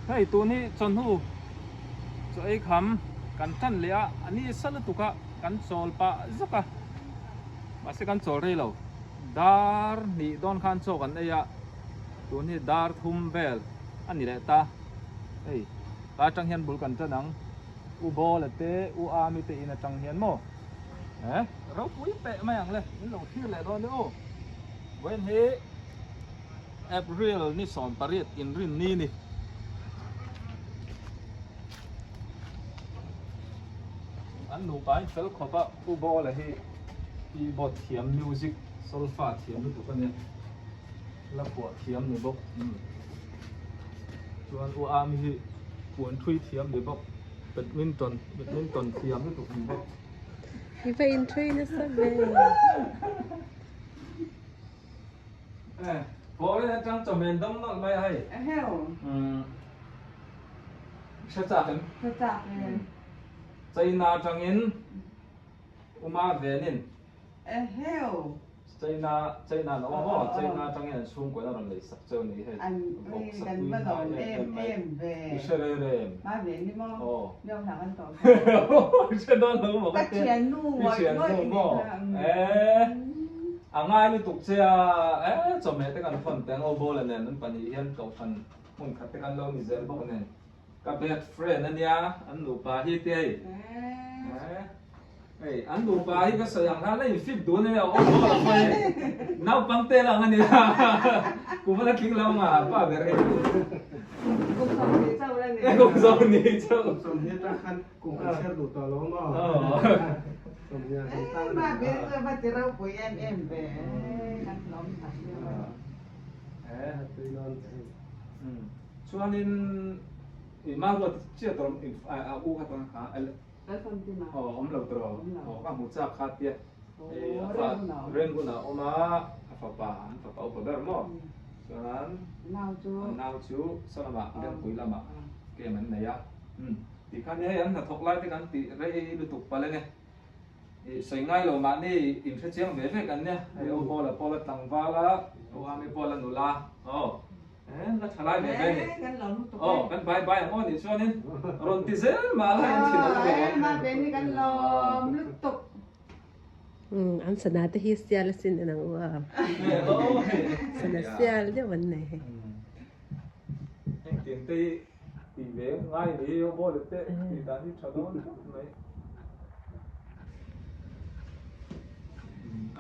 Hei tun hi chawhnu chaw ei kham kan tan leh a, a ni sa lutuk a kan chawl pah zuk a, mahse kan chawl rei lo. Dar hnih dawn khan chaw kan ei a, tun hi dar thum vel a ni leh ta. Hei ta atang hian bul kan tan ang, U Bawla te U Ami te in atang hian maw eh ropui peh mai ang le, min lo thlir leh dawn nia aw. Vawiin hi. April ni 18 inrin ni ni. An nupa in fel khawp a, Pu Bawla hi keyboard thiam, music, solfa thiam lutuk a nia, la phuah thiam ni bawk. Chuan U Ami hi puan thui thiam ni bawk, badminton, badminton thiam lutuk ni bawk. I va inthui nasa ve. Foreign atang chawhmeh dawng nawlh mai a hei. Eheu. Hre chak em? Hre chak em. China atangin Uma venin. Eheu. China China an awm a maw? China atangin an chhungkuain a rawn lei sak cheu ni hei. An Vawk kan sakpui va hnai lawm em em em mai. em ve. I hre rei rei em? Ma ve ni maw? Aw. Miau hla kan tawh. I hre dawn lo maw Ka ka ti. thiannu I ngawih thiannu ngawih ni maw? kha. Eeh. A ngai lutuk che a, eh chawhmeh te kan phone teng aw Bawla nen an pahnih hian kohhran hmun khat te kan lo ni zel bawk nen ka best friend a nia an nupa hi te hei eh hei an nupa hi ka sawi ang khan a in fit dun a nia aw Bawla pawh hei naupang te lang a nia kum a la tling lo ang a pa ber hei Kum 20 chauh la ni. Kum 20 chauh. Kum 20 atang khan Kum kan chhiar duh tawh lo maw? Mah ve chu va ti ropui em em ve kan hlawm tak deuh a. Chuanin i Margot chiah tawh a u kha tawh kha aw awm lo tawh aw ka hmu chak kha tia a fa Rengun ah awm a a fapa an fapa upa ber maw chuan an nau chu saw lamah Lengpui lamah game an nei a. Ti khan hei an hnathawk lai te kan tih rei lutuk palh enge i sawi ngai lo mahni in hre chiang ve vek an nia hei aw Paula Paula tlangval a aw Ami Paula nula aw eh la tha lai ve ve ni aw kan bai bai ang aw nih chuanin rawn ti zel mah la in thin awm lo ang. An sana te hi sial asin an ang u a sana sial deuh an nei hei. Engtiang te hi Tih ve ngai ni aw bawl te tih dan hi tha dawn khawp mai.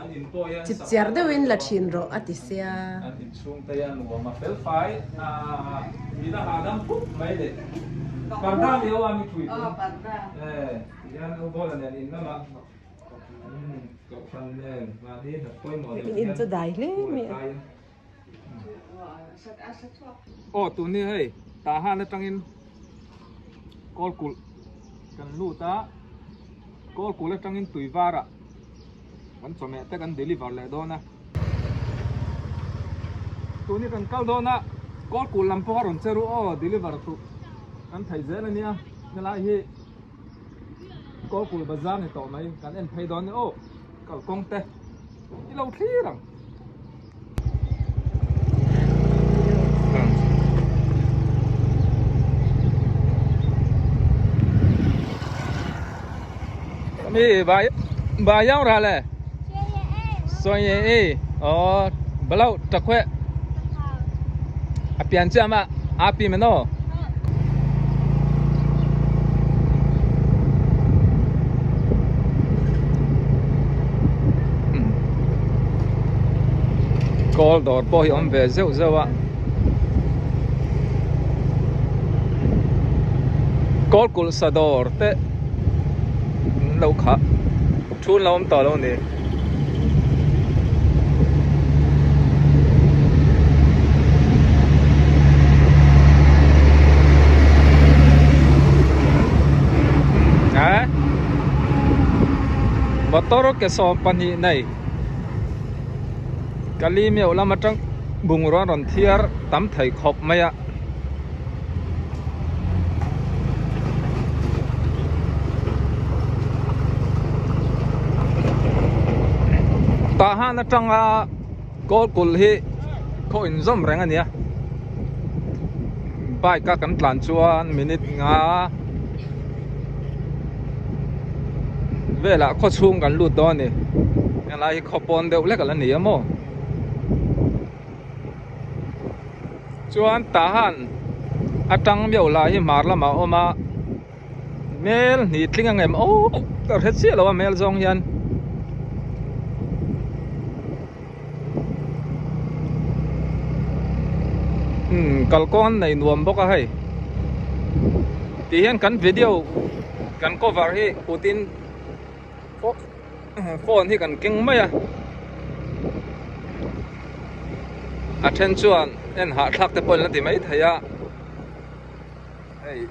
An in pawh hian Chip chiar deuhin la thin rawh a ti sia. An in chhung te hian nuam a fel fai a mina hahdam phup mai le. Parda mi aw a mi thui tun. Eh tihian aw bawl nen in lamah kohhran nen mahni hna pawimawh deuh In in chu dai hle mai a. Aw tun hi hei tah han atangin kawl kulh kan lut a kawl kulh atangin tui varah kan chawhmeh te kan deliver leh dawn a tun hi kan kal dawn a kawl kulh lam pawh a rawn che ru aw deliver tur kan theih zel a nia helai hi kawl kulh bazar ni tawh mai kan en phei dawn a ni aw kalkawng te. I lo thlir ang. Mi bà bà yao ra leh. Soi ye e. Oh, balau takwe. A pian cha ma a pi me no. Kawl dawr pawh hi awm ve zeuh zeuh a kawl kulh sa dawr te an lo khah thun lo awm tawh lo a ni. Motor ke 12 nei Kali meuh lam atang bungrua an rawn thiar tam thei khawp mai a. Tah han atanga kawl kulh hi khaw inzawm reng a nia. Bike a kan tlan chuan minute nga velah khaw chhung kan lut dawn a ni helai hi khaw pawn deuh hlek a la ni a maw chuan tah han atang meuh lah hi hmar lamah a awm a hmel hnih tling ang em aw ka hre chiah lo a hmel zawng hian. Umm kalkawng an nei nuam bawk a hei tih hian kan video kan cover hi kutin phone hi kan keng mai a a then chuan en hahthlak te pawh in la ti maithei a hei.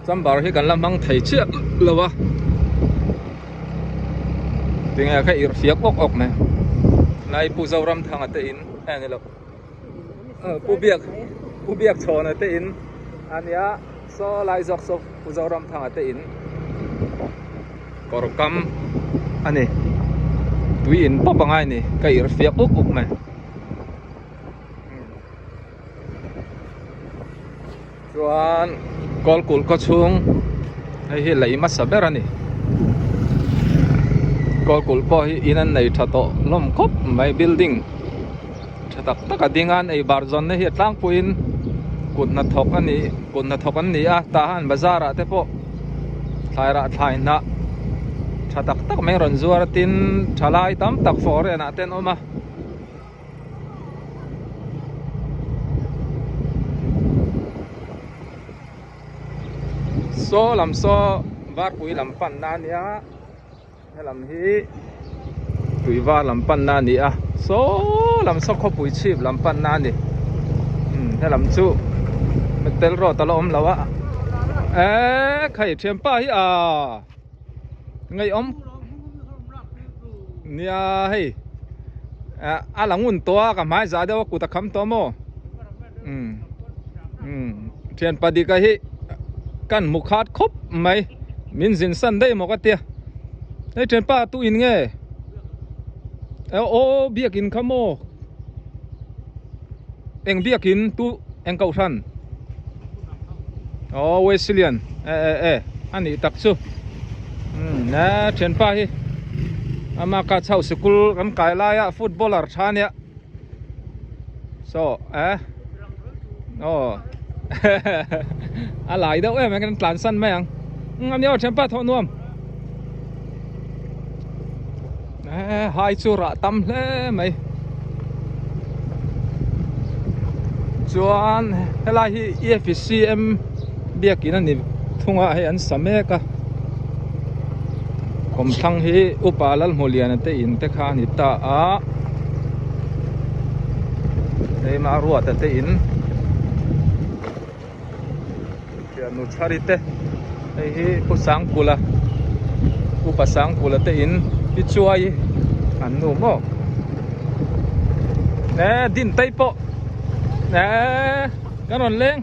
Chamber hi kan la hmang thei chiah lo a tinge kha irh fiak awk awk mai lai Pu Zoramthanga te in e ni lo Pu Biak Pu Biak Chhawna te in ania saw lai zawk saw Pu Zoramthanga te in kawr kam ani tui in pawp angai ni ka irh fiak uk uk mai. Chuan kawlkulh khaw chhung hei hi lei hmasa ber a ni kawlkulh pawh hi in an nei tha tawh hlawm khawp mai building tha tak tak a ding a an ei bar zawn na hi a tlangpuiin kut hnathawk a ni kut hnathawk an ni a tah han bazar ah te pawh thlai rah thlai hnah tha tak tak mai rawn zuar a tin thalai tam tak foreign ah te an awm a. Saw lam saw varpui lam panna a nia helam hi tui var lam panna a ni a saw lam saw khawpui chhip lam panna a ni umm helam chu tel rawt a la awm lo a eee khai thianpa hi aa ngaihawm nia hei a la ngun tawh a ka hmai zah deuh a kut a kham tawh maw umm umm thian padika hi kan hmu khat khawp mai min zin san daih maw ka tia hei thianpa tu in nge aw biakin kha maw eng biakin tu eng kohhran aw Wesleyan e e e a nih tak chu umm e thianpa hi ama ka chho sikul kan kai laia footballer tha ania saw e aw a lai deuh em kan tlan san mai ang umm ania aw thianpa thawh nuam e hai chu rah tam hle mai chuan helai hi EFCM biakin a ni thung a hei an sa mek a kawmthlang hi upa Lalhmuliana te in te kha a ni ta a keimah Ruata te in Thiannu Chhari te hei hi Pu Sangkula Upa Sangkula te in hi chuai an nu maw e din tai pawh e kan rawn leng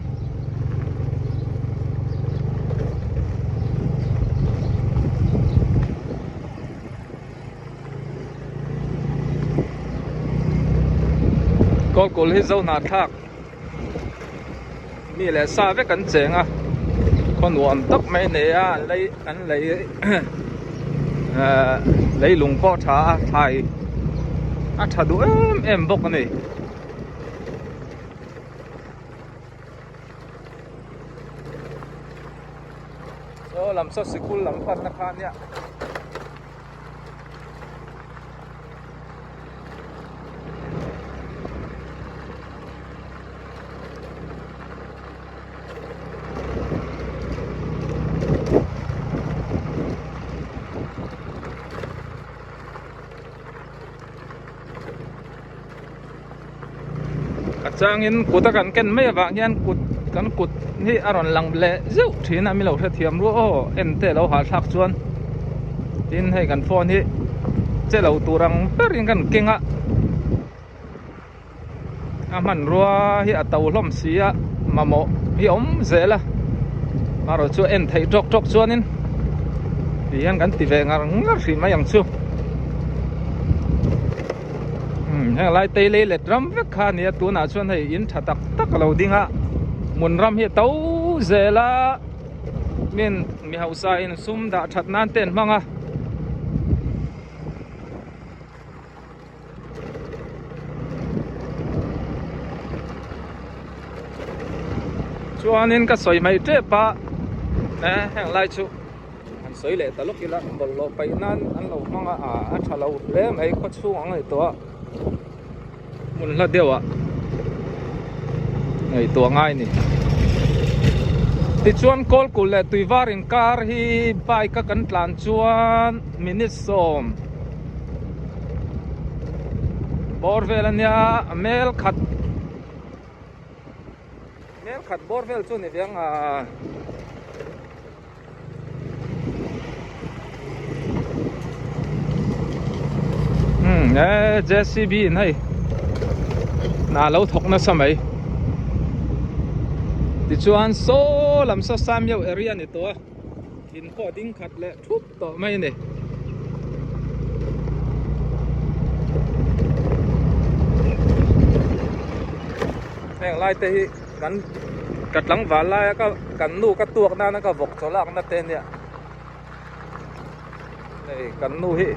Kawlkawl hi Zohnahthlak. Mi leh sa vek an cheng a khaw nuam tak mai a nei a an lei an lei ahh leilung pawh a tha a thlai a tha duh em em bawk a ni. Saw lam saw sikul lam panna kha ania. A changin kut a kan ken mai avang hian kut kan kut hi a rawn lang leh zeuh thin a milo hrethiam ruah aw en te lo hahthlak chuan tin hei kan phone hi che lo tur ang berin kan keng a. A hmanrua hi a to hlawm si a mamawh hi a awm zel a erawh chu en theih tawk tawk chuanin ti hian kan ti ve ngar ngar hrih mai ang chu umm heng lai tei lei let ram vek kha a ni a tunah chuan hei in tha tak tak a lo ding a. Hmun ram hi a to zel a min mi hausa in sum dah that nan te an hmang a. Chuanin ka sawi mai tep a eh heng lai chu an sawi leh ta lawk ila bawlhhlawh paih nan an lo hmang a ah a tha lo hle mai khaw chhung ang ngaihtuah hmun hla deuh ah ngaihtuah ngai a ni tichuan kawlkulh leh tuivar inkar hi bike a kan tlan chuan minute sawm. Bawr vel ania mel khat mel khat bawr vel chu ni viang a umm e JCB in hei hna lo thawk nasa mai tichuan saw lam saw Samyeuh area a ni tawh a in pawh ding khat leh thup tawh mai a ni. Heng lai te hi kan ka tlangval laia ka kan nu ka tuak nana ka vawk chaw lakna te ania hei kan nu hi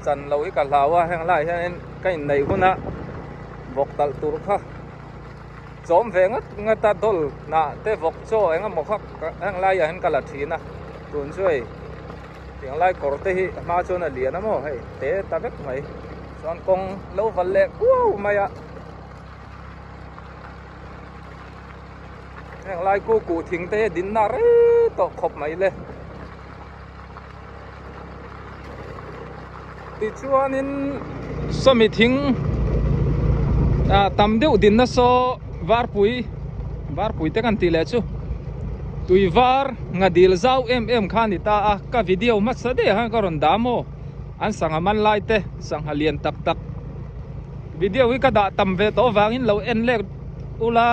chan lo hi ka hlau a heng laiah hianin ka inneih huna vawk talh tur kha. Chawm ve ngat ngat a dawl hnah te vawk chaw eng emaw kha heng laiah hian ka la thin a tun chu hei tiang lai kawr te hi a hma chuan a lian a maw hei te ta vek mai chuan kawng lo val leh kuau mai a heng lai ku kuh thing te hi din na rei tawh khawp mai le tichuanin sawmi thing ah tam deuh dinna saw varpui varpui te kan tih leh chu tui var nga dil zau em em kha a ni ta a ka video hmasa daih ah khan ka rawn dah maw an sangha man lai te sangha lian tak tak video hi ka dah tam ve tawh avangin lo en lek ula.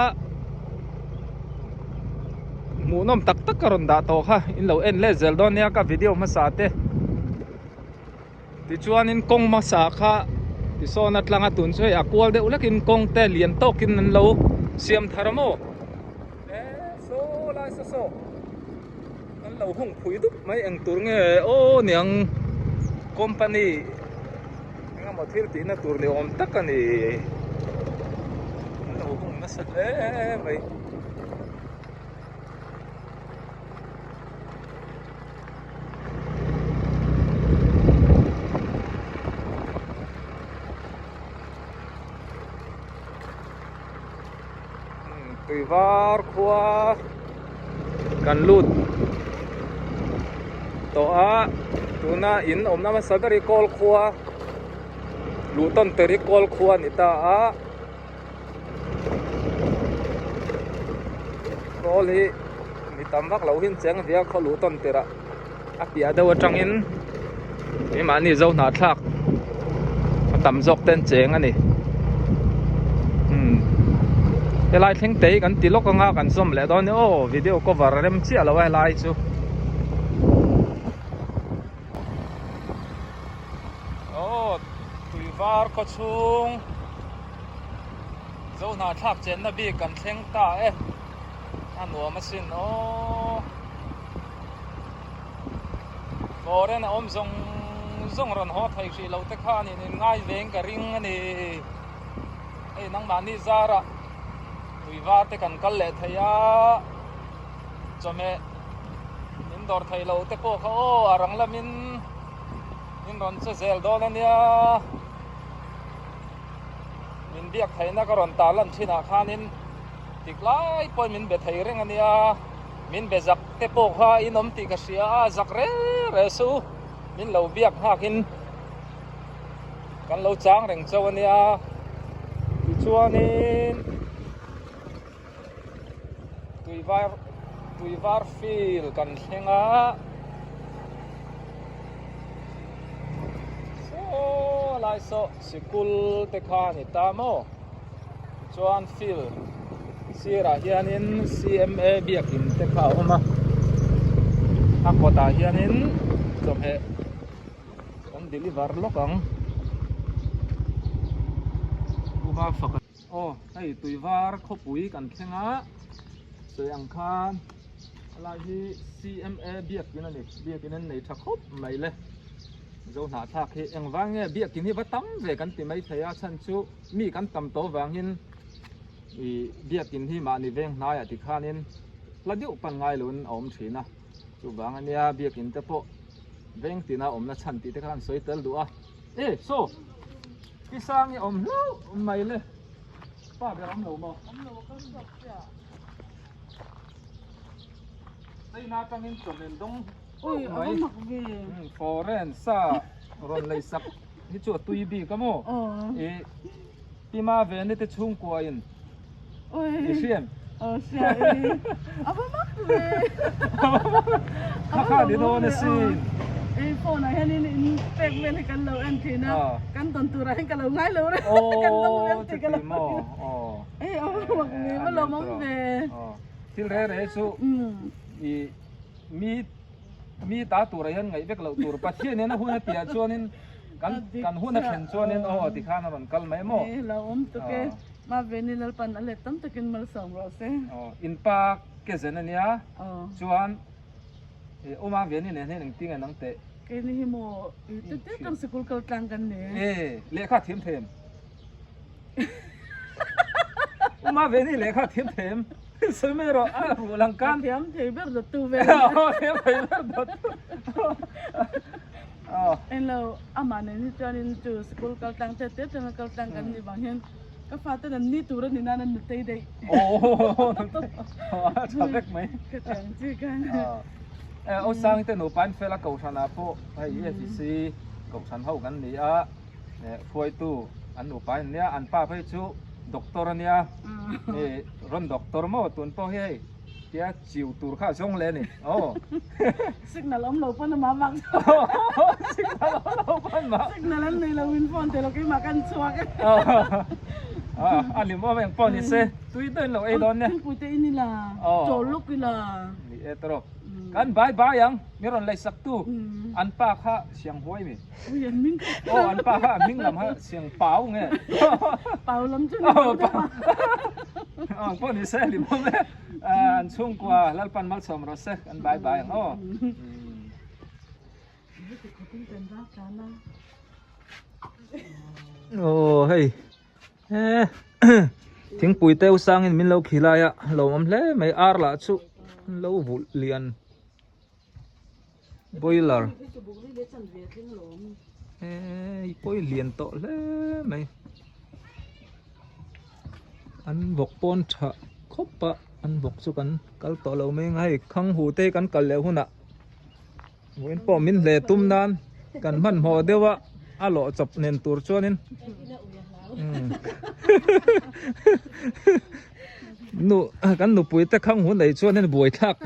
Hmuhnawm tak tak ka rawn dah tawh kha in lo en let zel dawn nia ka video hmasa te tichuanin kawng hmasa kha tisawn atlanga tun chu hei a kual deuh lekin kawng te lian tawkin an lo siam thar a maw e saw lai saw saw an lo hung phui dup mai eng tur nge aw niang company engemaw thil tihna tur ni awm tak a ni an lo hung nasa hle mai. Tui var khua kan lut tawh a tuna in awmna hmasa ber hi kawl khua luh tawn tir hi kawl khua a ni ta a. Kawl hi mi tam vak loh hin cheng viau khaw luh tawn tirh ah a piah deuh atangin keimahni zo hnahthlak a tam zawk ten cheng a ni umm helai thleng te hi kan ti lawk anga kan zawm leh dawn a ni aw video cover rem chiah lo a helai chu. Aw tui var khaw chhung zo hnahthlak chenna bik kan thleng ta e a nuam asin aw foreign a awm zawng zawng rawn haw thei hrih lo te khan in in ngai veng ka ring a ni hei nangmahni zarah tui var te kan kal leh thei a chawhmeh min dawr thei lo te pawh kha aw a rang lamin min rawn che zel dawn a nia min biak theihna ka rawn tar lan thinah khanin tik lai pawhin min be thei reng a nia min be zak te pawh kha in awm tih ka hria a zak reng reng su min lo biak nghakin kan lo chang reng chauh a nia tichuanin. Tuivar tuivar field kan thleng a saw lai saw sikul te kha a ni ta maw tichuan field sirah hianin C_M_A biakin te kha a awm a a kawtah hianin chawhmeh kan deliver lawk ang. Aw hei Tuivar khawpui kan thleng a, sawi ang khan helai hi CMA biakin a ni, biakin an nei tha khawp mai le. Zo hnahthlak hi engvang nge biakin hi va tam ve kan ti mai thei a, chhan chu mi kan tam tawh vangin ih biakin hi mahni veng hnaiah tikhanin hla deuh pan ngai loin a awm thin a, chuvang ania biakin te pawh veng tina awmna chhan tih te kha an sawi tel duh a. E saw i sang i awm hlauh mai le pa ber awm lo maw awm lo ka chhuak chiah China atangin chawhmeh dawng ui a va mak ve foreign sa rawn lei sak hi chu a tui bik a maw i Tima ve te chhungkua in i hriam aw hria i a va mak ve a kha ni dawn a sin ei phone ah hian in in pek vel hi kan lo en thin a kan tawn tur ah hian ka lo ngai lo reng kan dawng vel tih ka lo ei a va mak ve va lawmawm ve thil re re chu i mi mi ta tur ah hian ngaih vek loh tur Pathian hian a hun a tih ah chuanin Kan kan hun a thlen chuanin aw tikhan a rawn kal mai maw? Ni lo awm tuk e. Ma Veni Lalpan a let tam takin malsawm rawh se. Aw in pa ke zen ania chuan aw Ma Veni nen hian engtin nge nang teh? Keini hi maw i tete tang sikul kal tlang kan ni. E lehkha thiam them. U Ma Veni lehkha thiam them. Sawi mai rawh a ruh lang kan. Thiam thei ber dawttu vel. Aw thiam thei ber dawttu. Englo amah nen hi chuanin chu sikul kal tlang te te atanga kal tlang kan nih vang hian ka fate an ni tur a ni nan an nutei daih. Aw a tha vek mai. Ka tiang chi khan. Aw Sangi te nupa an fel a kohhran ah pawh hei EFC kohhran ho kan ni a hruaitu an nupa an nia an pa phei chu doctor a nia rawn doctor maw tun pawh hi hei. Tia chiu tur kha a zawng leh a ni. Aw. Signal awm lo pawn a mah vang. Signal awm lo pawn mah. Signal an nei lo min phone thei lo keimah kan chhuak e. A lim awm eng pawh ni se tui deuhin lo ei dawn nia. Thingpui te in ila chawl lawk ila. Ni e tawrh. Kan bai bai ang mi rawn lei sak tu an pa kha siang huai mi. Ui an hming kha. Aw an pa kha a hming lam kha siang pau nge. Pau lam chu ni lo deuh a. Aw pawh ni se lim awm e. An chhungkua Lalpan malsawm rawh se kan bai bai ang aw. Aw hei he thingpui te usangin min lo khilai a lawmawm hle mai ar lah chu an lo vulh lian boiler hei pawi lian tawh hle mai an vawk pawn tha khawp a an vawk chu kan kal tawh lo mai ang a hei khang hu te hi kan kal leh hunah Vawiin pawh min hle tum nan kan hmanhmawh deuh a, a lawh chawp nen tur chuanin nu kan nupui te khang hun ei chuanin buai thlak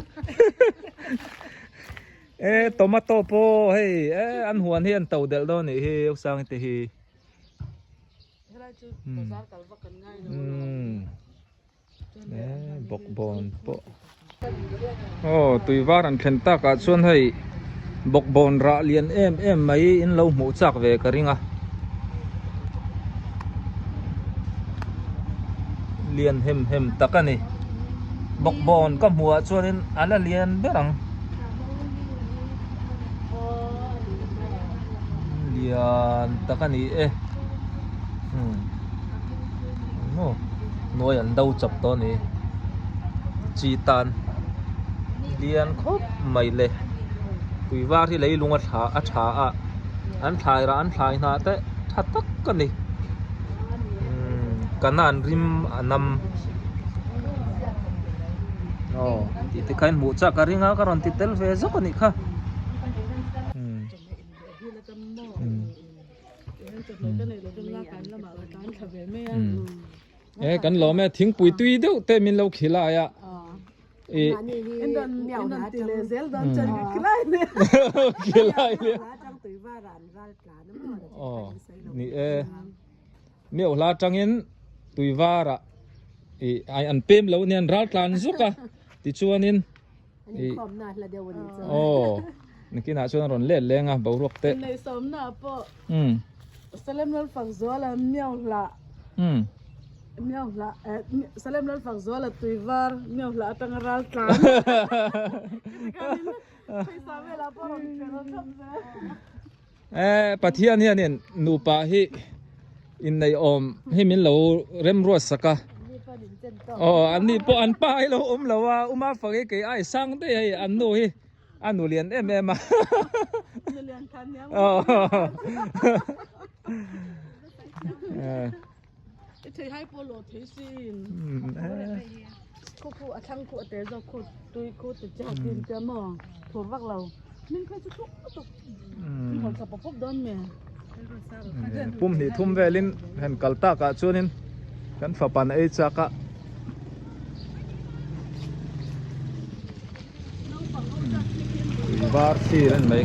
e tomato pawh hei e an huan hi an to delh dawn nih hi usang te hi Bawkbawn pawh aw tui var an thlen takah chuan hei bawkbawn rah lian em em mai in lo hmuh chak ve ka ring a lian hem hem tak a ni bawkbawn ka hmuh ah chuanin a la lian ber ang lian tak a ni e. Maw nuai an do chawp tawh a ni chi tan lian khawp mai le tui var hi leilung a thla a tha a an thlai rah an thlai hnah te tha tak a ni umm kanan rim a nam aw tih te kha in hmuh chak a ring a ka rawn ti tel ve zawk a nih kha umm. E kan lawm e thingpui tui deuh te min lo khilai a i khilai le aw ni e miau hla tangin tui varah i an pem lo anian ral tlan zuk a tichuanin Aw nakinah chuan a rawn let leng a boruak te. Inneihsawmna pawh Salem Lalfakzuala Miauhla Miauhla eh Salem Lalfakzuala Tuivar Miauhla atanga ral tlan tikhanin phaisa velah pawh rawn tel thlap zel. Eh Pathian hianin nupa hi inneiawm hi min lo remruat sak a. Aw an ni pawh an pa hi lo awm lo a Uma fak hi kei ai sang daih hei an nu hi a nu lian em em a. Nu lian khan nia. I thei hai pawh lawh thei sin. Khu khu a thlang khu a tel zawk khu tui khu ti che tin te maw thur vak lo. Min phei chu thuk lutuk. Min hawl thla pawp pawp dawn me. Pum hnih thum velin han kal takah chuanin kan fapan ei chak a. Var thlir a ni mai.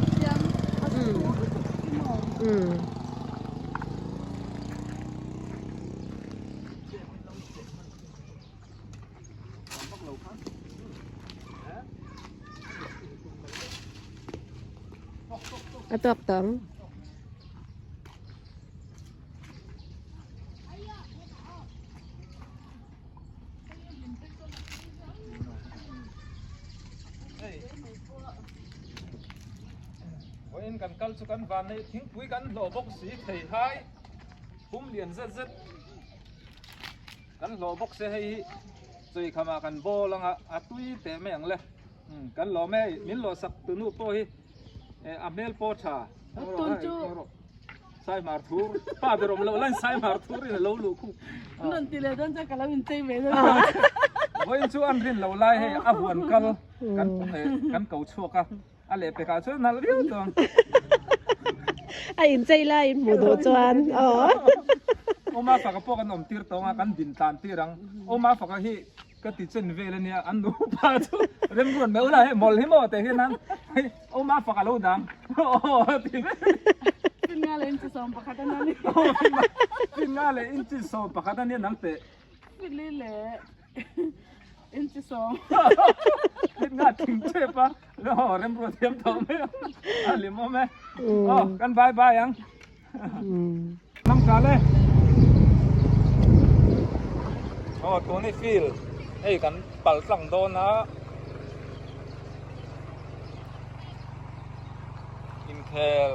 A tawk tawng. Vawiin kan kal chu kan van nei thingpui kan hlawh bawk si thei hai pum lian zet zet kan hlawh bawk se hei hi chawi khamah kan bawl anga a tui teh mai ang le kan lawm e min lawh sak tunu pawh hi a hmel pawh tha Sai mar thur pa ber awm loh lain sai mar thur in a lo luh khung. An rawn ti leh dawn chuan ka lo inchei ve dawn. Vawiin chu an rin loh lai hei a huan kal kan kan ko chhuak a, a leh pekah chuan nalh viau chuang. A inchei lai in hmuh duh chuan aw. Awma faka pawh kan awm tir tawng a, kan din tlan tir ang. Awma faka hi Ka ti chen vel ania an nupa chu remruat mai ula hei mawlh hi maw teh hian an hei awma fak alo dang aw ti vel Fin nga leh inchi sawm pakhat ania ni Fin nga leh inchi sawm pakhat ania nang teh Fin li leh inchi sawm Fin nga thing chep a aw remruat thiam tawh mai a lim awm e aw kan bye bye ang. Lam kal e. Aw tun hi field hei kan pal tlang dawn a. Inkhel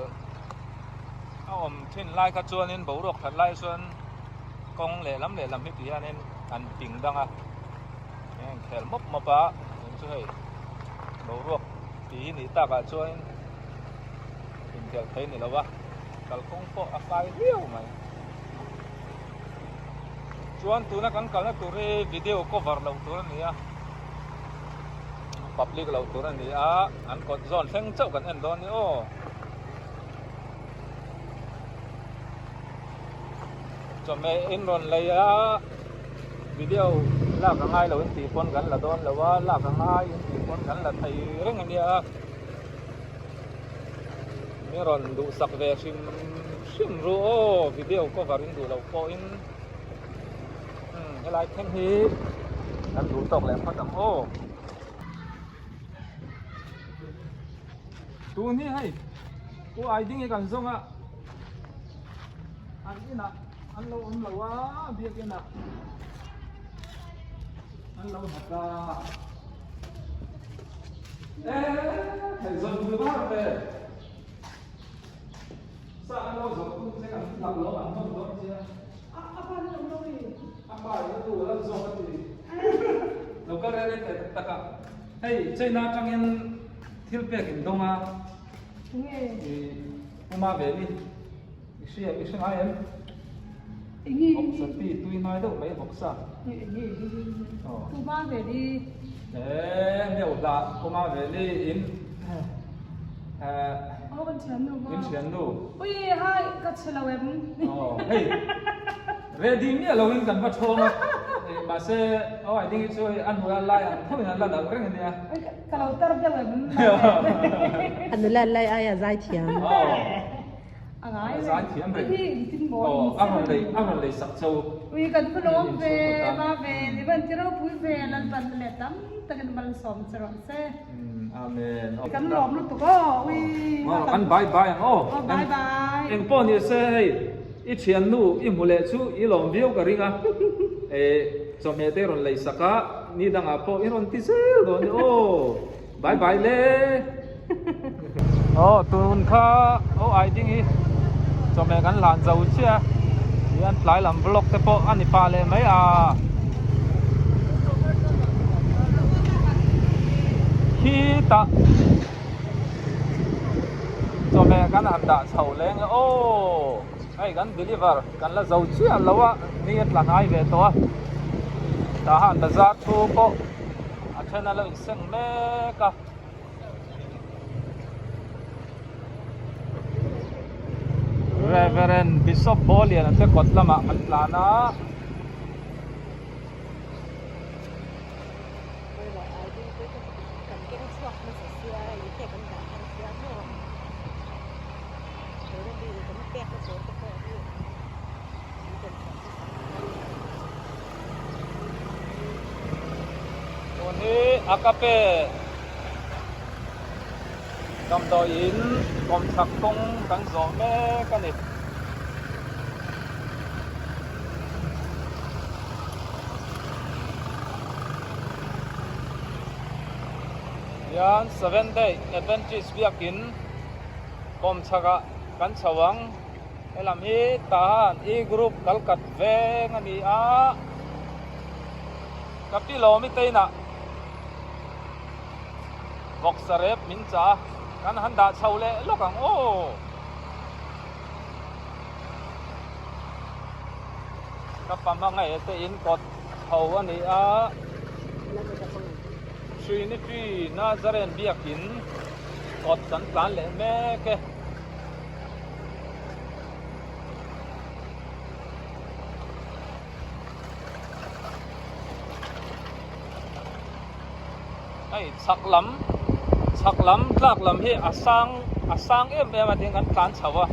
a awm thin lai kha chuanin boruak that lai chuan kawng lehlam lehlam hi ti hianin an ping dang a. Inkhel mawp mawp a tun chu hei boruak tih hi nih takah chuanin. Inkhel thei ni lo a, kalkawng pawh a fai viau mai. Chuan tuna kan kalna tur hi video cover loh tur a ni a, public loh tur a ni a, an kawt zawn thleng chauh kan en dawn ni aw. Chawhmeh in rawn lei a, video lak a ngai lo in tih pawn kan la dawn lo a, lak a ngai in tih pawn kan la thei reng a nia. Mi rawn duhsak ve hrim hrim ru aw video cover in duh loh pawhin umm helai thleng hi kan duh tawk leh phawt ang aw. Tun hi hei u ai ding hi kan zawng a an inah an lo awm lo a biakin ah an lo nghat a. Hei China atangin thil pek in dawng a Uma ve ni i hria i hre ngai em Vawksa pi tui ngai deuh mai vawksa Uma ve ni Eee meuh hlah Uma ve ni in Aw kan thiannu maw In thiannu Ui hai ka chhe lo em Aw hei ready miah lo in kan va thawng a mahse aw I think chu hei a nula lai ang tho in an la nalh reng ania Ka lo tar deuh em A nula lai aia zai thiam Aw A ngai zai thiam reng Hi tin maw Aw a rawn lei a rawn lei sak cho Ui kan va lawm ve va ve ni van ti ropui ve Lalpan leh tam takin malsawm che rawh se. Amen. Kan lawm lutuk aw ui. Kan bye bye ang aw. Aw bye bye. Eng pawh ni se hei i thiannu i hmu leh chu i lawm viau ka ring a. Chawhmeh te rawn lei sak a, ni dangah pawh i rawn ti zel dawn ni aw. Bye bye le. Aw tun kha aw ai ding hi chawhmeh kan hlan zo chiah a, tihian tlai lam vlog te pawh a ni pah leh mai a. Khitah chawhmeh kan han dah chho leng e aw. Hei kan deliver kan la zo chiah lo a, ni a tla hnai ve tawh a, tah han bazar thu pawh a then a lo inseng mek a. Reverend Bishop Bawliana te kawt lamah kan tlan a. Tun hi Agape damdawiin kawmchhak kawng kan zawh mek a ni. Hian Seventh Day Adventist biakin Kawmchhak ah kan chho ang, helam hi Tahan E group kal kat veng a ni a, ka pi lawmi te inah vawksa rep min chah a, kan han dah chho leh lawk ang aw. Ka pa hmangaih te in kawt chho a ni a, Trinity Nazarene biakin. Kawt kan tlan leh mek e. Hei chhak lam chhak lam tlak lam hi a sang a sang em em a tin kan tlan chho a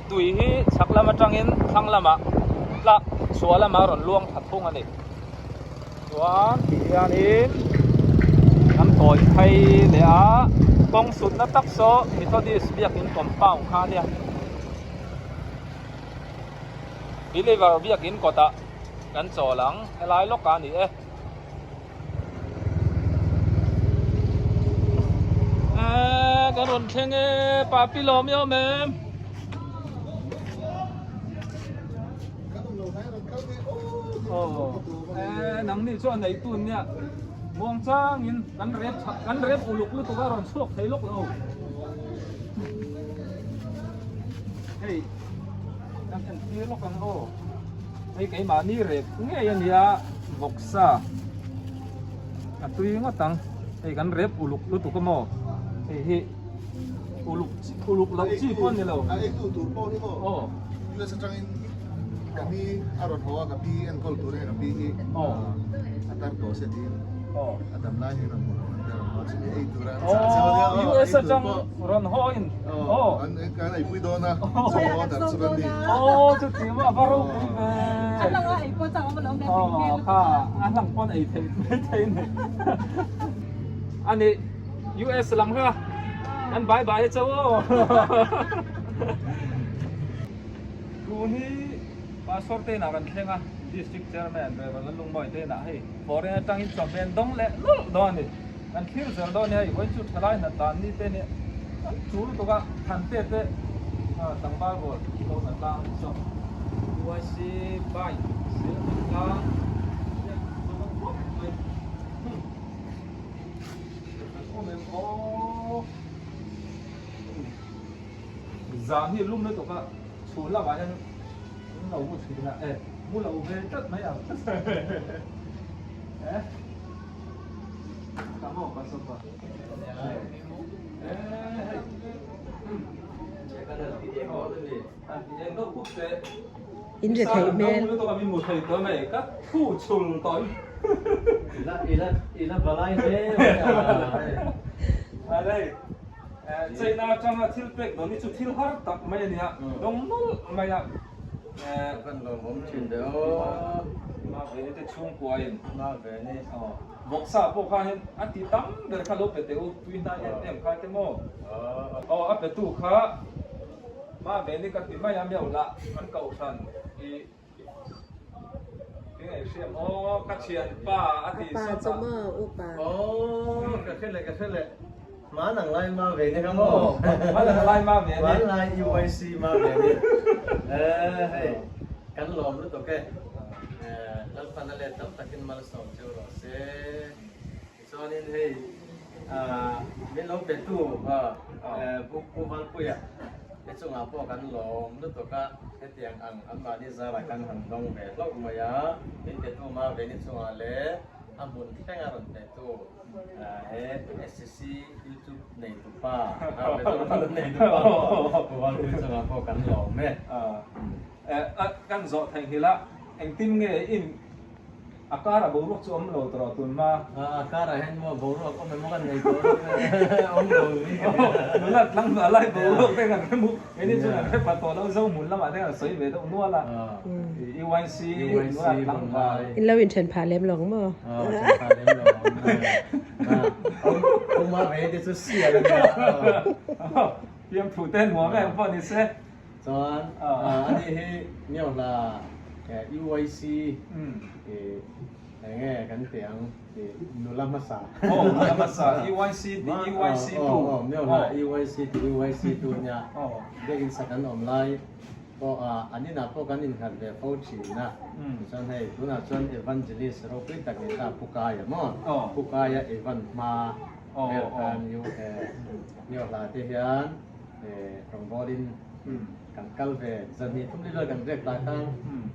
tui hi chhak lam atangin thlang lamah tlak chhuah lamah a rawn luang thla thung a ni. Chuan ti hianin kan tawi phei leh a, kawng sutna tak saw Methodist biakin compound kha a nia. Believer biakin kawtah kan chawl ang, helai lawkah a ni e. Eee kan rawn thleng e, Papi lawm i awm em? Nangni chuan nei tun nia muang changin kan rep kan rep uluk lutuk a rawn chhuak thei lawk lo hei kan en tir lawk ang aw hei keimahni rep ngei a nia vawksa a tui ngawt ang hei kan rep uluk lutuk a maw hei hi Uluk uluk loh chi pawh a ni lo. A eitu tur pawh hi maw? Aw. US atangin ka ni a rawn haw a, ka pi enkawl tur nge ka pi hi a tar tawh se tiin a dam lai hi rawn hmu lo an tia rawn haw a, chumi ei tura an chah cheu ania aw. US atang rawn haw in aw. An kan eipui dawn a, chu order chu kan ni. Aw chuti maw a va ropui ve. A hlang a ei pawh chang awm alawm Aw kha a hlang pawn ei theih mai thei a ni. A ni. US lam kha an bye bye chau aw. Tun hi Pastor te inah kan thleng a, District Chairman Rev. Lalungmawi te inah hei foreign atangin chawhmeh an dawng leh lawlh dawn a ni. Kan thlir zel dawn a ni hei, vawiin chu thalai hna tlan ni te nia an tul lutuk a, Thante te tlangval rual lo hna tlang a ni saw. UIC bike sil hna tlang mai. Zan hi lum lutuk a chhun lamah hian an lo mu thin a e mu lo ve tlat mai ang e tamo ka sofa e hei In ri theih hmel. Ma ve ni ka ti mai a miau lah an kohhran i Tinge i hriam aw ka thianpa a ti A pa sawt chu a. maw upa. Aw ka hre leh ka hre leh. Hman ang lai ma ve ni kha maw. Hman ang lai ma ve ni. Hman lai UIC ma ve ni. Eh hei kan lawm lutuk e. Lalpan a let tam takin malsawm cheu rawh se. Tichuanin hei min lo petu Pu Valpuia te chungah pawh kan lawm lutuk a, hetiang ang anmahni zarah kan han dawng ve hlauh mai a, min petu Marveni chungah leh a hmun thleng a rawn petu he SCC YouTube neitupa neitupa Pu Valpuia chungah pawh kan lawm e. Kan zawh theihnghilh a, engtin nge in A kar a boruak chu awm lo tawh tun hma. A kar ah hian maw boruak awm emaw kan nei tawh lo e awm lo in ka hria. Nula tlangval lai boruak te kan hre mu keini chuan kan hre pha tawh lo zo hmun lamah te kan sawi ve deuh nual a UIC nula tlangval. In lo inthen phah lem lo ang maw? Aw then phah lem lo ang. Awm a ve te chu sial a nia. Fiamthu te nuam em pawh ni se. Chuan ani hi Myohla UIC enge kan tih ang nula hmasa. Aw nula hmasa UIC tih UIC tu. Aw Myohla UIC tih UIC tu nia. Biakin sak an awm lai pawh an inah pawh kan innghat ve fo thin a. Tichuan hei tunah chuan Evangelist ropui tak ni ta Pu Kaia maw? Pu Kaia Evan hma vel khan Myohla te hian Rawngbawlin kan kal ve zanhnih thum lilo kan riak tah khan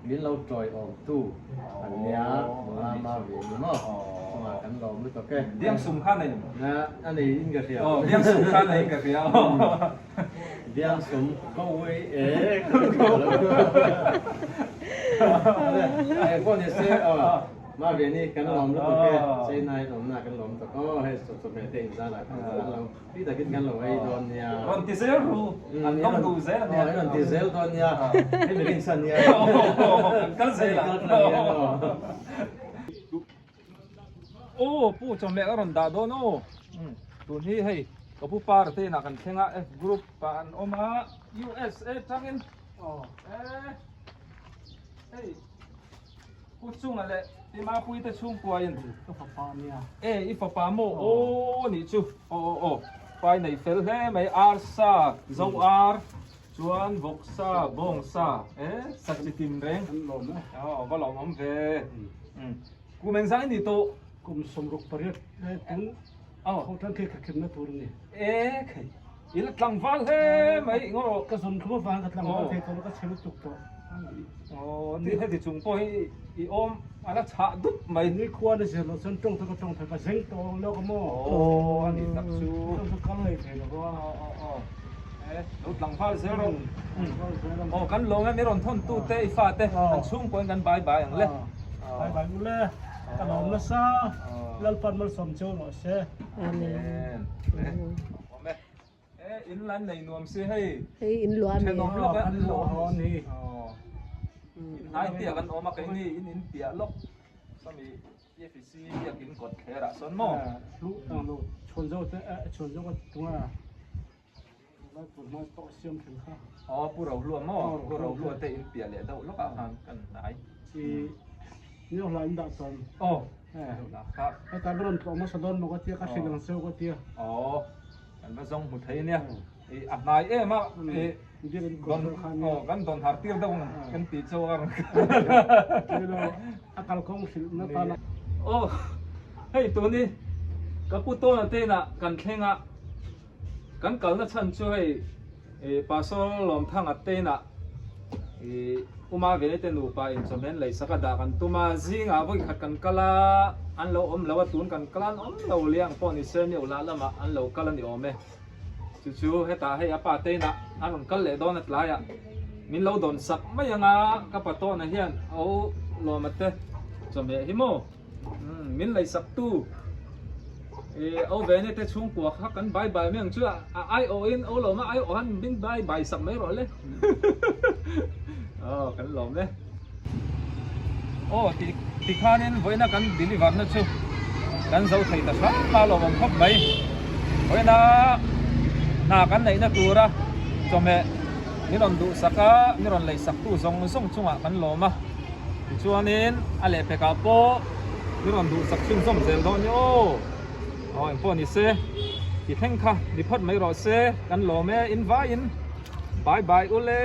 min lo tawiawm tu an nia nula ma ve ni maw chungah kan lawm lutuk e. Biang sum kha nei na a nei in ka hria. Aw biang sum kha nei in ka hria aw. Biang sum ko ui e. Ai pawh ni se aw. Mah ve ni kan lawm lutuk e China in awmna kan lawm tuk aw hei chawhmeh te inzal ah khan kan lo Tui takin kan lo ei dawn nia. Rawn ti zel ru, an dawng duh zel ania. Aw, rawn ti zel dawn nia. Hei mi rin san nia. Kan kal zel ang. Aw, pu chawhmeh ka rawn dah dawn aw. Tun hi hei ka pu par te inah kan thleng a, F group ah an awm a, USA tangin. Aw, hei. Pu chunga leh i mapui te chhungkua in. Ka fapa ania. E i fapa maw aw nih chu aw aw aw pai nei fel hle mai arsa zo ar chuan vawksa bawngsa e sa chi tin reng Kan lawm e. Aw va lawm awm ve. Kum engzah i ni tawh? Kum 68 e tun Aw. Ho tan khi ka khimna tur a ni. E khai i la tlangval hle mai ngaw rawh. Ka zun khum avang ka tlangval thei tawh lo ka chhe lutuk tawh. Aw ni heti chung pawh hi i awm a la chhah dup mai. Ni khua na zir loh chuan tawng thei ka tawng thei ka zeng tawh ang lawk a maw. Aw a ni tak chu. Tawng chu kal lei thei lo va. Aw aw aw e lo tlangval zel rawh. Aw kan lawm em i rawn thawn tu te i fa te an chhungkaw in kan bai bai ang le. Bai bai u le. Ka lawm nasa Lalpan malsawm cheu rawh se. Amen. Awm e. E in lan nei nuam si hei. Hei in luah mi. Thenawm lawk a. Kan luah haw ni. In hnai piah kan awm a keini in in piah lawk. Sawmi TFC biakin kawt thler ah sawn maw. Hlu ang lo chhawn zo te chhawn zo ka tunga. Aw Pu Rohlua maw? Pu Rohlua te in piah leh deuh lawk ah khan kan hnai. Aw Aw kan va zawng hmu thei ania ih a hnai em a ih dawn aw kan dawn har tir deuh ang kan tih chu a rawn Aw hei tun hi ka pu tawna te inah kan thleng a. Kan kalna chhan chu hei Pastor Lawmthanga te inah Uma Venete nupa in chawhmeh an leisak a dah kan tum a, zingah vawi khat kan kal a, an lo awm lo a, tun kan kal a an awm lo liang pawh ni se miau lah lamah an lo kal a ni awm e. Chu chu hetah hei a pa te inah an rawn kal leh dawn a tlaiah min lo dawn sak mai ang a, ka pa tawna hian au Lawma te chawhmeh hi maw. Min leisak tu o vene te chhungkua kha kan bai bai mai ang chu a ai awh in o lawm a ai awh han min bai bai sak mai rawh le aw kan lawm e aw ti ti khanin vawiina kan deliver na chu kan zo thei ta hram a lawm awm khawp mai vawiina hna kan neihna tura chawhmeh min rawn duhsak a min rawn leisak tu zawng zawng chungah kan lawm a. Tichuanin a lehpekah pawh min rawn duhsak chhunzawm zel dawn nia aw. Aw engpawh ni se ti thleng kha ni phawt mai rawh se kan lawm e in vaiin bye bye ule.